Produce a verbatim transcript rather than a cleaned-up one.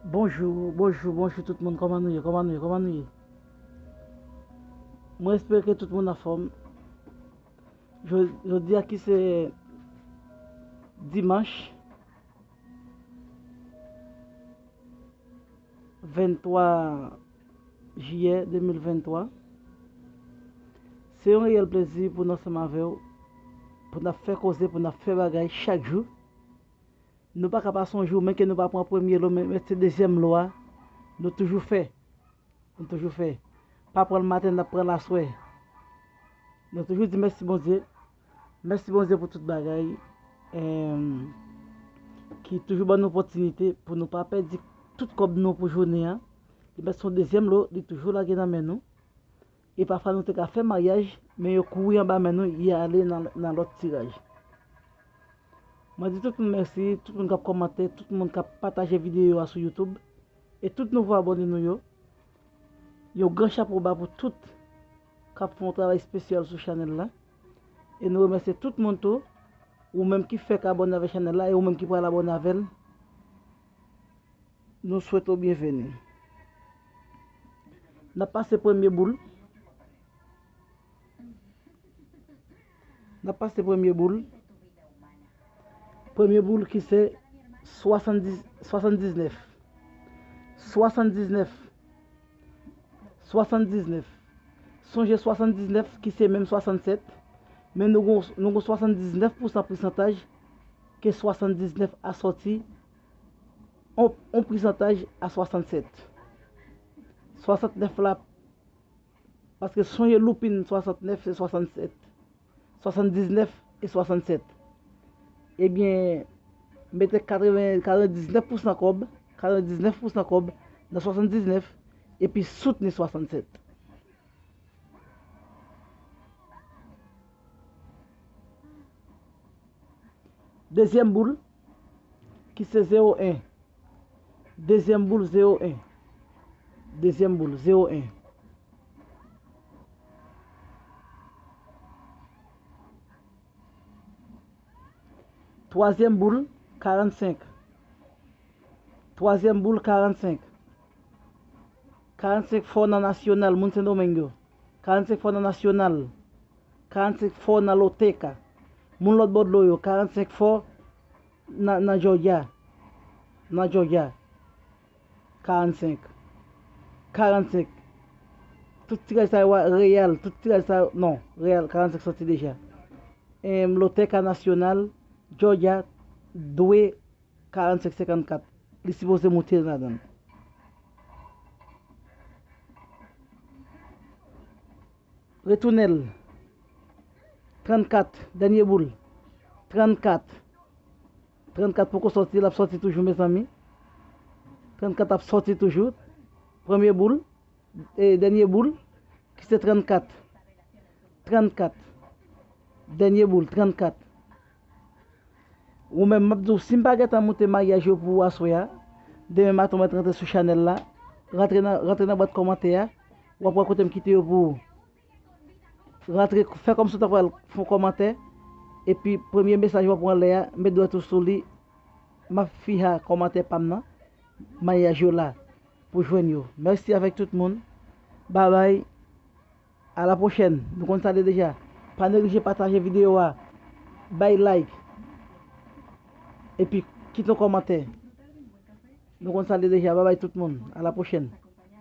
Bonjou, bonjou, bonjou tout moun. Kòman nou ye? Kòman nou ye? Kòman nou ye? Mwen espere ke tout moun anfòm. Jodi a ki se dimanch venntwa jiyè de mil venntwa, se yon reyèl plezi pou n ansanm avè w, pou n ap fè koze, pou n ap fè bagay chak jou. Nou pa ka pase yon jou, men ke nou pa pran premye lo, men, men se dezyèm lo a, nou toujou fè. Nou toujou fè. Pa pran l maten, n ap pran l aswè. Nou toujou di mèsi Bondye. Mèsi Bondye pou tout bagay. Em, ki toujou ban nou opòtinite pou nou pa pèdi tout kòb nou pou jounen an. Li mèt se yon dezyèm lo, li toujou lage nan men nou. E pafwa nou te ka fè maryaj, men yo kouri anba men nou, y ale nan, nan lòt tiraj. Mwen di tout moun mèsi, tout moun k ap kòmante, tout moun k ap pataje videyo a sou YouTube, e tout nouvo abòne nou yo. Yon gran chapo ba pou tout k ap fè yon travay espesyal sou chanèl la. E nou remèsye tout moun tou, ou menm ki fèk abòne avèk chanèl la, e ou menm ki pral abòne avè l. Nou swete w byenveni. N ap pase premye boul. N ap pase premye boul. Premye boul ki se swasanndis, swasanndiznèf. Swasanndiznèf. Swasanndiznèf. Sonje swasanndiznèf ki se menm swasannsèt, men nou gon, nou gon swasanndiznèf pousan pousantaj ke swasanndiznèf a sòti on, on pousantaj a swasannsèt. Swasantnèf la, paske sonje loupin swasantnèf se swasannsèt, swasanndiznèf e swasannsèt. Ebyen, mete katreven, katrevendiznèf pousan kòb, katrevendiznèf pousan kòb nan swasanndiznèf, epi soutni swasannsèt. Dezyèm boul, ki se zewo en. Dezyèm boul, zewo en. Dezyèm boul, zewo en. Twazyèm boul, karannsenk. Twazyèm boul, karannsenk. Karannsenk fò nan Nasyonal, moun Sendomeng yo. Karannsenk fò nan Nasyonal. Karannsenk fò nan Loteka. Moun lòt bò dlo yo, karannsenk fò nan, nan Jòjya. Nan Jòjya. Karannsenk. Karannsenk. Tout tiraj sa yo a, Reyal, tout tiraj sa yo, non, Reyal, karannsenk sòti deja. Em, Loteka Nasyonal, Jòjya, dwe karannsenk senkannkat. Li sipoze moute ladan l. Retounen l. Trannkat, dènye boul. Trannkat. Trannkat poko sòti, l ap sòti toujou, mezanmi. Trannkat ap sòti toujou. Premye boul, e dènye boul, ki se trannkat. Trannkat. Dènye boul, trannkat. Ou menm, m ap di w, si m pa gentan moute maryaj yo pou ou aswè a, demen maten w mèt rantre sou chanèl la, rantre nan, rantre nan bwat kòmantè a, w ap wè kote m kite yo pou ou. Rantre, fè kòmsi w ta pral fè yon kòmantè, epi premye mesaj w ap pran lè a, met dwèt ou sou li, m ap fiha kòmantè pa m nan, maryaj yo la, pou jwenn yo. Mèsi avèk tout moun. Babay. A la pwochèn. Nou konn sa de deja. Pa neglije pataje videyo a. Bay like. Epi kite yon kòmantè. Nou konn sa de deja. Babay tout moun. A la pwochèn.